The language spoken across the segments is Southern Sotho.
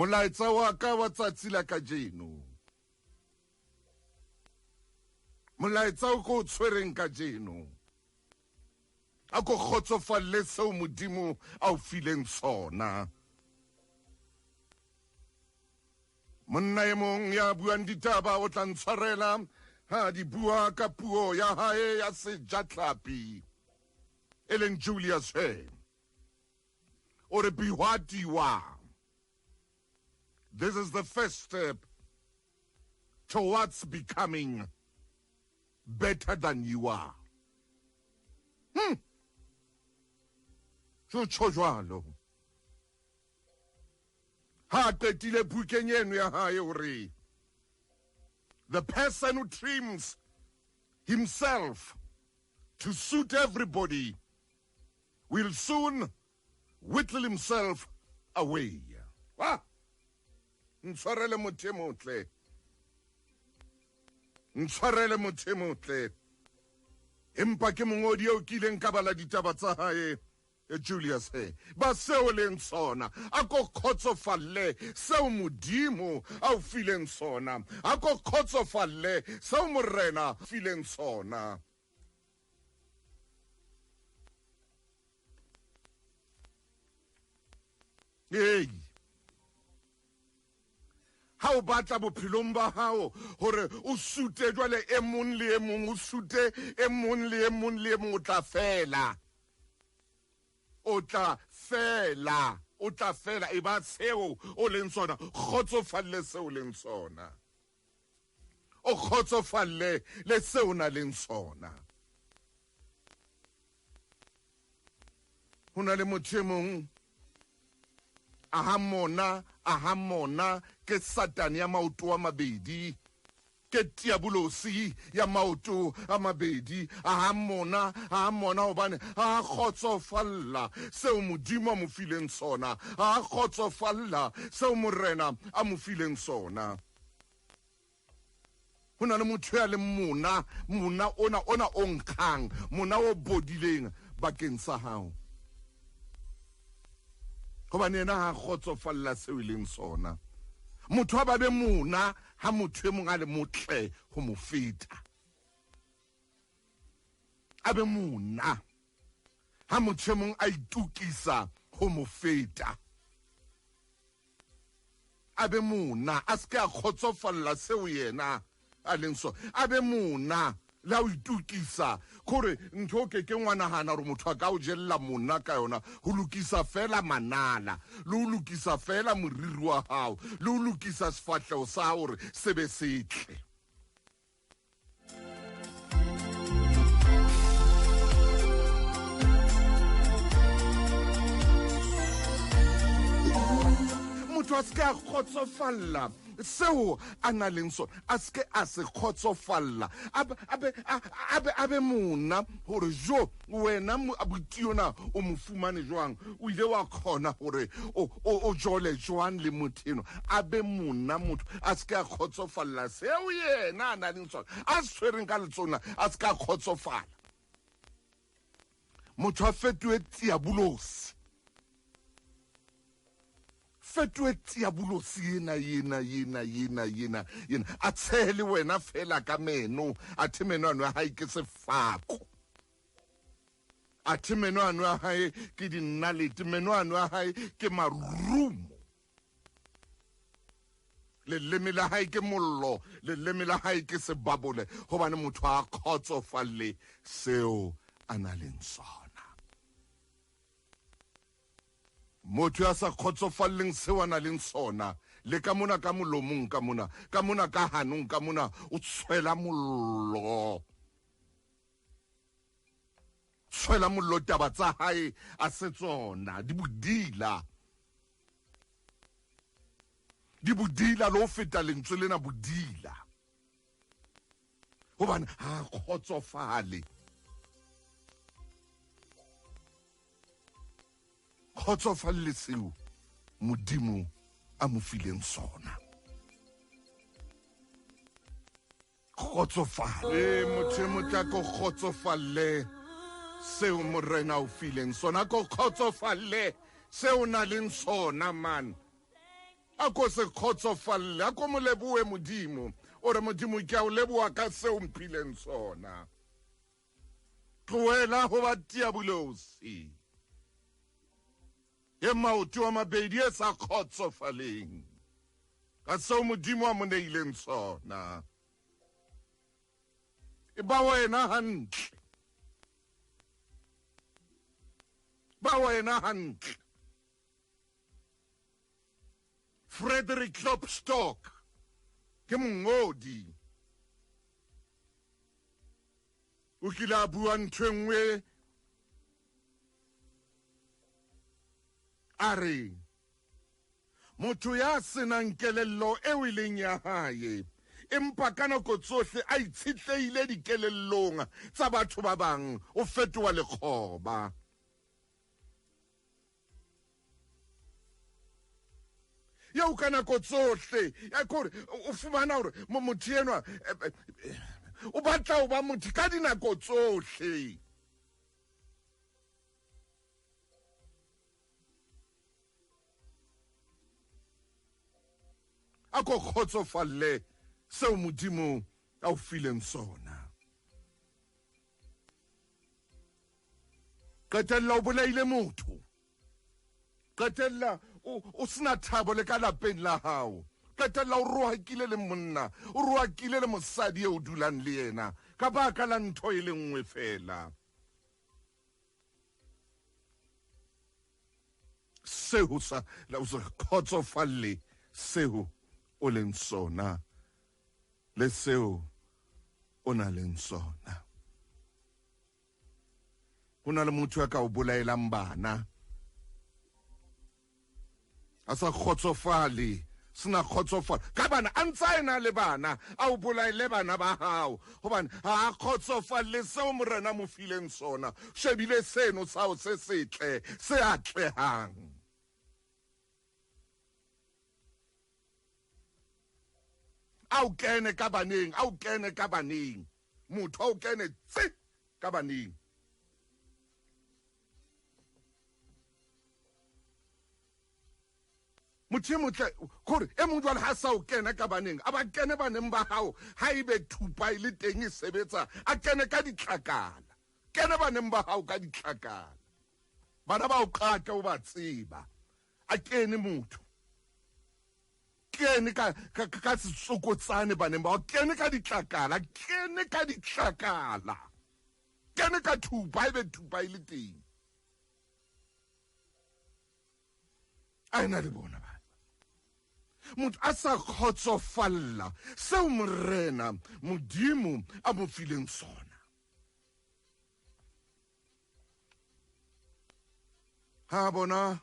Molaetsa wa ka wa tsatsi la kajeno, molaetsa o ko o tshwereng kajeno, a ko kgotsofalle seo Modimo a o fileng sona. Monna e mong ya buang ditaba o tla ntshwarela ha di bua ka puo ya hae ya sejatlhapi, e leng Julius Hare. O re be what you are. This is the first step towards becoming better than you are. Tjho jwalo. Ha qetile bukeng eno ya hae o re, the person who trims himself to suit everybody will soon whittle himself away. Ah! Ntshwarele motho e motle. Ntshwarele motho e motle. Empa ke mongodi eo ke ileng ka bala ditaba tsa hae, Julius Hare. Ba seo leng sona, a ko kgotsofalle seo Modimo a o fileng sona. A ko kgotsofalle seo Morena fileng sona. Hey. Ha o batla bophelong ba hao hore o sute jwale e mong le e mong, o sute e mong le e mong le e mong, o tla fela. O tla fela, o tla fela. E ba seo o leng sona, kgotsofalle seo o leng sona. O kgotsofalle le seo o nang leng sona. Ho na le motho e mong, aha mona, aha mona, ke Satane ya maoto a mabedi, ke diabolosi ya maoto a mabedi, aha mona, aha mona, hobane ha kgotsofalla seo Modimo a mo fileng sona, ha kgotsofalla seo Morena a mo fileng sona. Ho na le motho ya leng mona, mona ona, ona o nkgang, mona o bodileng bakeng sa hao. Hobane yena ha kgotsofalla seo e leng sona. Motho a ba be mona ha motho e mong a le motle ho mo feta. A be mona ha motho e mong a itukisa ho mo feta. A be mona, a se ke a kgotsofalla seo yena a leng sona. A be mona le ha o itukisa, kore ntho o ke keng wa nahana hore motho a ka o jella mona ka yona, ho lokisa fela manala, le ho lokisa fela moriri wa hao, le ho lokisa sefahleho sa hao hore se be setle. Motho a se ke a kgotsofalla seo a nang leng sona, a se ke a se kgotsofalla, a be mona hore jo wena abuti yona o mo fumane jwang, o ile wa kgona hore o jole jwang le motho eno. A be mona motho, a se ke a kgotsofalla seo yena a nang leng sona, a se tshwereng ka letsona, a se ke a kgotsofala. Motho a fetohe diabolosi. Fetohe diabolosi ena, ena, ena, ena, ena, ena. A tshehe le wena fela ka meno, athe meno ano a hae ke sefako. Athe meno ano a hae ke dinalete, meno ano a hae ke marumo. Leleme la hae ke mollo, leleme la hae ke sebabole, hobane motho a kgotsofalle seo a nang leng sona. Motho ya sa kgotsofalleng seo a nang leng sona, le ka mona ka molomong, ka mona, ka mona ka hanong, ka mona, o tshwela mollo. Tshwela mollo taba tsa hae a se tsona, di bodila. Di bodila le ho feta lentswe lena bodila. Hobane ha kgotsofale. Kgotsofalle seo Modimo a mo fileng sona. Kgotsofale. Motho e motle a ko kgotsofalle seo Morena o fileng sona. Ko kgotsofalle seo o nang leng sona, man. A ko se kgotsofalle, a ko mo lebohe Modimo. O re, Modimo, ke a o leboha ka seo mphileng sona. Tlohela ho ba diabolosi e maoto a mabedi e sa kgotsofaleng ka seo Modimo a mo neileng sona. E ba wena hantle, ba wena hantle. Frederick Klopstock ke mongodi, o kile a bua ntho e nngwe, a re motho ya senang kelello eo e leng ya hae, empa ka nako tsohle a itshetlehile dikelellong tsa batho ba bang, o fetoha lekgoba. Eo ka nako tsohle ya kore o fumana hore motho enwa o batla ho ba motho ka dinako tsohle. A ko kgotsofalle seo Modimo a o fileng sona. Qetella o bolaile motho, qetella o sena thabo le ka lapeng la hao, qetella o rohakile le monna, o rohakile le mosadi eo o dulang le yena ka baka la ntho e le nngwe fela. Seo sa o se kgotsofalle seo o leng sona le seo o na leng sona. Ho na le motho ya ka o bolaelang bana a sa kgotsofale, sena kgotsofala ka bana, a ntse a ena le bana, a o bolaele bana ba hao hobane ha a kgotsofalle seo Morena mo fileng sona. Shebile seno sao se setle se atlehang. A o kene ka baneng, a o kene ka baneng, motho a o kene tse ka baneng. Motho e motle kore e mong jwale ha sa o kena ka baneng, a ba kene baneng ba hao, ha ebe thupa e le teng e sebetsa, a kene ka ditlakala. Kene baneng ba hao ka ditlakala, bana ba o qake o ba tseba. A kene motho, kene ka ka ka setsokotsane baneng ba hao, kene ka ditlakala, kene ka ditlakala, kene ka thupa ha ebe thupa e le teng. A ena le bona bana. Motho a sa kgotsofalla seo Morena Modimo a mo fileng sona. Ha bona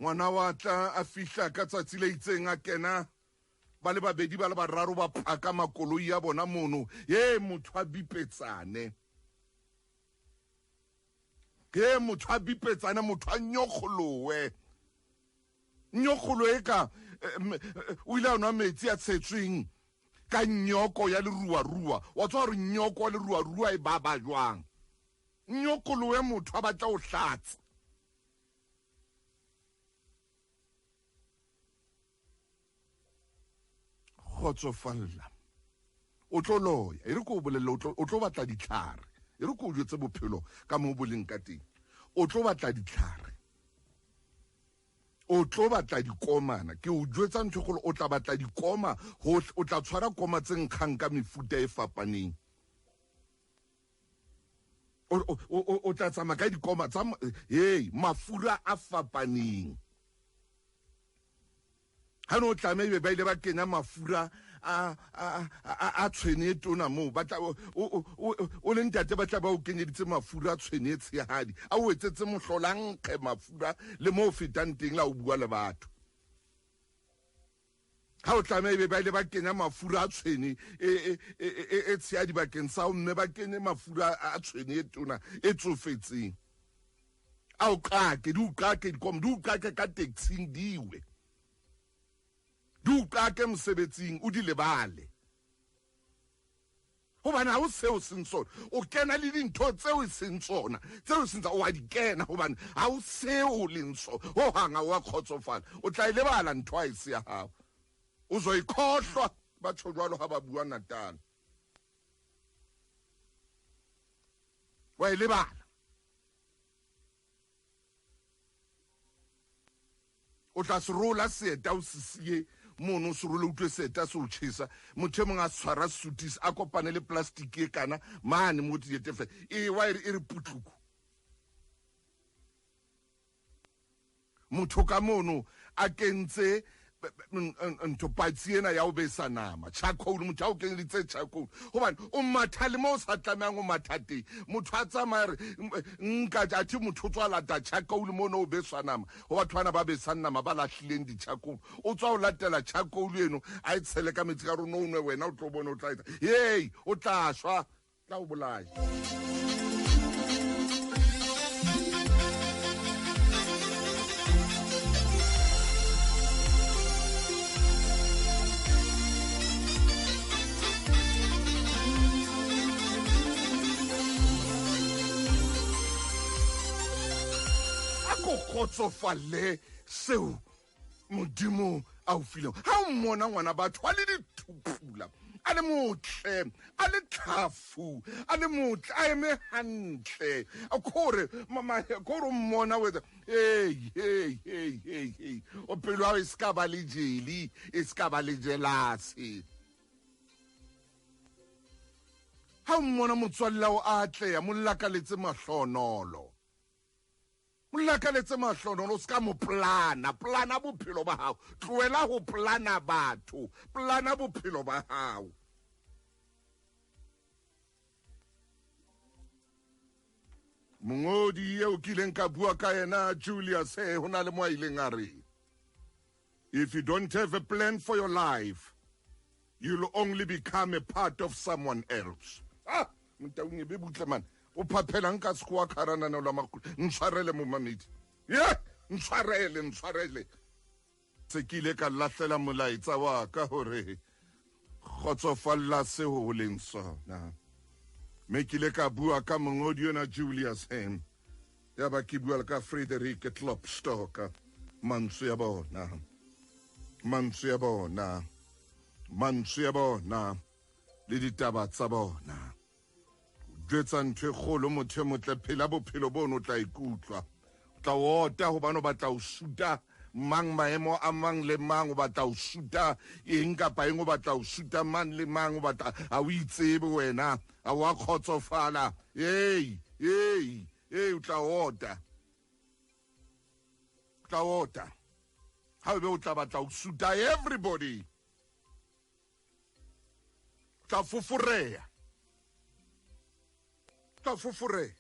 ngwana wa tla a fihla ka tsatsi le itseng, a kena ba le babedi ba le bararo ba phaka makoloi a bona mono, ye motho a bipetsane, ke motho a bipetsane, motho a nyokgolowe, nyokgolo e ka o ile a nwa metsi a tshetsweng ka nyoko ya leruarua. Wa tswa hore nyoko ya leruarua e baba jwang. Nyokolowe motho a batla ho hlatsa. Kgotsofalla. O tlo loya, e re ko o bolelle, o tlo batla ditlhare. E re ko o jwetse bophelo ka moo bo leng ka teng. O tlo batla ditlhare. O tlo batla dikomana. Ke o jwetsa ntho e kgolo, o tla batla dikoma hohle, o tla tshwara koma tse nkgang ka mefuta e fapaneng. O tla tsamaya ka dikoma tsa hey, mafura a fapaneng. Ha no tlameha ebe ba ile ba kenya mafura a tshwene e tona moo, ba tla o le ntate ba tla ba o kenyeditse mafura a tshwene e tshehadi, a o etsetse mohlola nkge mafura le moo fetang teng la o bua le batho. Ha o tlameha ebe ba ile ba kenya mafura a tshwene e tshehadi bakeng sa ho mme ba kenye mafura a tshwene e tona e tsofetseng. A o qake, di o qake dikomo, di o qake ka taxing diwe. Di o qake mosebetsing o di lebale. Hobane ha o seo seng sona, o kena le dintho tseo e seng tsona, tseo e seng tsa, o a di kena hobane ha o seo o leng sona. Ho hang ha o a kgotsofala, o tla e lebala ntho ha e se ya hao. O zo ikhohlwa, ba tjho jwalo ha ba bua Natal. Wa e lebala. O tla se rola seeta o se siye mono, o se role utlwe seeta se o tjhesa. Motho e mong a tshwara sutis a kopane le plastic e kana mane mo diete fe e wa e re putluku. Motho ka mono a kentse ntho patsi ena ya ho besa nama, charcoal, motho a o kenyeditse charcoal hobane o matha le mo o sa tlamehang ho matha teng. Motho a tsamaya re nka athe motho o tswa lata charcoal mono o beswa nama, ho batho bana ba besang nama ba lahlileng di-charcoal, o tswa o latela charcoal eno a e tshele ka metsi ka rona o nwe wena o tlo bone o tla etsa hey, o tla shwa, tla o bolaya. A ko kgotsofalle seo Modimo a o fileng. Ha o mmona ngwana batho a le dithuphula, a le motle, a le tlhafu, a le motle, a eme hantle, kore mama, kore o mmona o etsa hey, hey, hey, hey, hey. O pelo ya hao e ska ba le jeli, e ska ba le jelase. Ha o mmona motswalle wa hao a atleha, mo lakaletse mahlonolo. O lakaletse mahlonolo, o ska mo plana, plana bophelo ba hao. Tlohela ho plana batho, plana bophelo ba hao. Mongodi eo ke ileng ka bua ka yena, Julius, he, ho na le mo a ileng a re, if you don't have a plan for your life, you'll only become a part of someone else. Ah, Motaung e be butle man. O phaphelang ka sekgowa ka hara lenaneo la Makgolo. Ntshwarele momamedi. Ye, ntshwarele, ntshwarele. Se ke ile ka lahlela molaetsa wa ka hore kgotsofalla seo o leng sona. Mme ke ile ka bua ka mongodi yona Julius Hem. Ya ba ke bua le ka Frederick Klopstock. Mantswe ya bona. Mantswe ya bona. Mantswe ya bona le ditaba tsa bona. Jwetsa ntho e kgolo motho e motle, phela bophelo bono o tla ikutlwa. O tla ota hobane o batla ho suta mang maemo a mang le mang, o batla ho suta eng kapa eng, o batla ho suta mang le mang, o batla ha o itsebe wena, ha wa kgotsofala. Hey, hey, hey, o tla ota. O tla ota. Ha o be o tla batla ho suta everybody. Tla foforeha. Tla foforeha.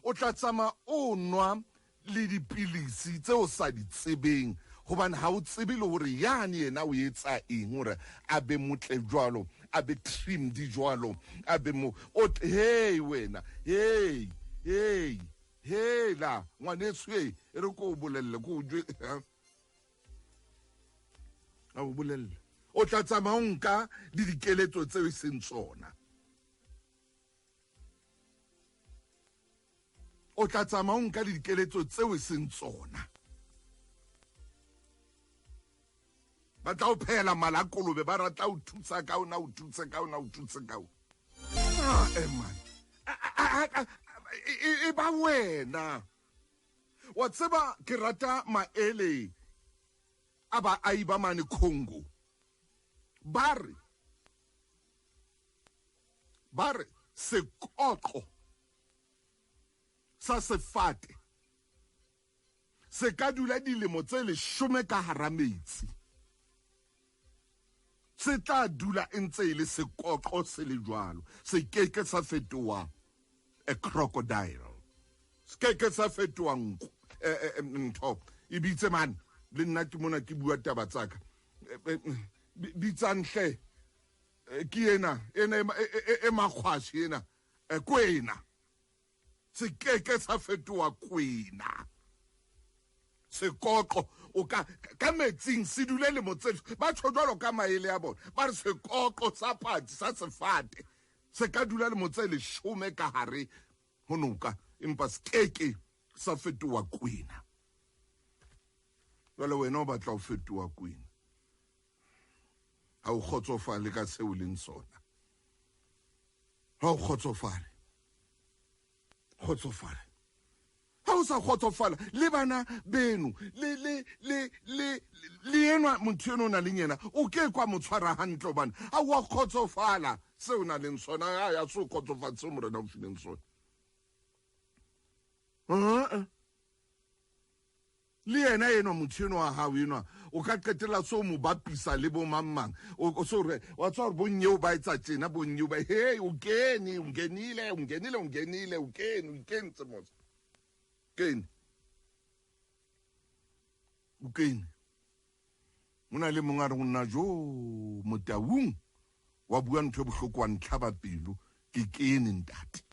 O tla tsamaya o nwa le dipilisi tse o sa di tsebeng, hobane ha o tsebe le hore yane yena o etsa eng hore a be motle jwalo, a be trimmed jwalo, a be mo, o, hey wena, hey, hey, hey la, ngwaneso e, e re ko o bolelle, ko o jwe, ha? A o bolelle. O tla tsamaya o nka le dikeletso tseo e seng tsona. O tla tsamaya o nka le dikeletso tseo e seng tsona. Ba tla o phehela mala a kolobe, ba ratla o thusa ka ona, o thusa ka ona, o thusa ka ona. Ah, man. E ba wena. Wa tseba ke rata maele a baahi ba mane Congo. Ba re, ba re sekoqo sa sefate se ka dula dilemo tse leshome ka hara metsi. Se tla dula e ntse e le sekoqo se le jwalo. Se keke sa fetoha a crocodile. Se keke sa fetoha nku, ntho. E bitse mane, le nna ke mona ke bua taba tsa ka. Bitsang hle. Ke ena, ena e makgwashe ena. Kwena. Se keke sa fetoha kwena. Sekoqo o ka, ka metsing se dule lemo tse, ba tjho jwalo ka maele a bona. Ba re sekoqo sa patsi, sa sefate. Se ka dula lemo tse leshome ka hare ho noka, empa se keke sa fetoha kwena. Jwale wena o batla ho fetoha kwena, ha o kgotsofale ka seo o leng sona. Ha o kgotsofale, kgotsofale. Ha o sa kgotsofala le bana beno le le le le le enwa motho eno o na leng yena, o ke kwa mo tshwara hantle hobane ha wa kgotsofala seo o na leng sona. Ha ya se o kgotsofatse seo Morena o fileng sona. Le yena enwa motho enwa wa hao enwa, o ka qetella se o mo bapisa le bo mang mang. O so re wa tswa hore bonyeo ba etsa tjena, bonyeo ba he, o kene, o ngenile, o ngenile, o ngenile, o kene, o ikentse mos. Kene. O kene. Mona le mong a re ho nna, jo Motaung, wa bua ntho e bohloko, wa ntlhaba pelo, ke kene ntate.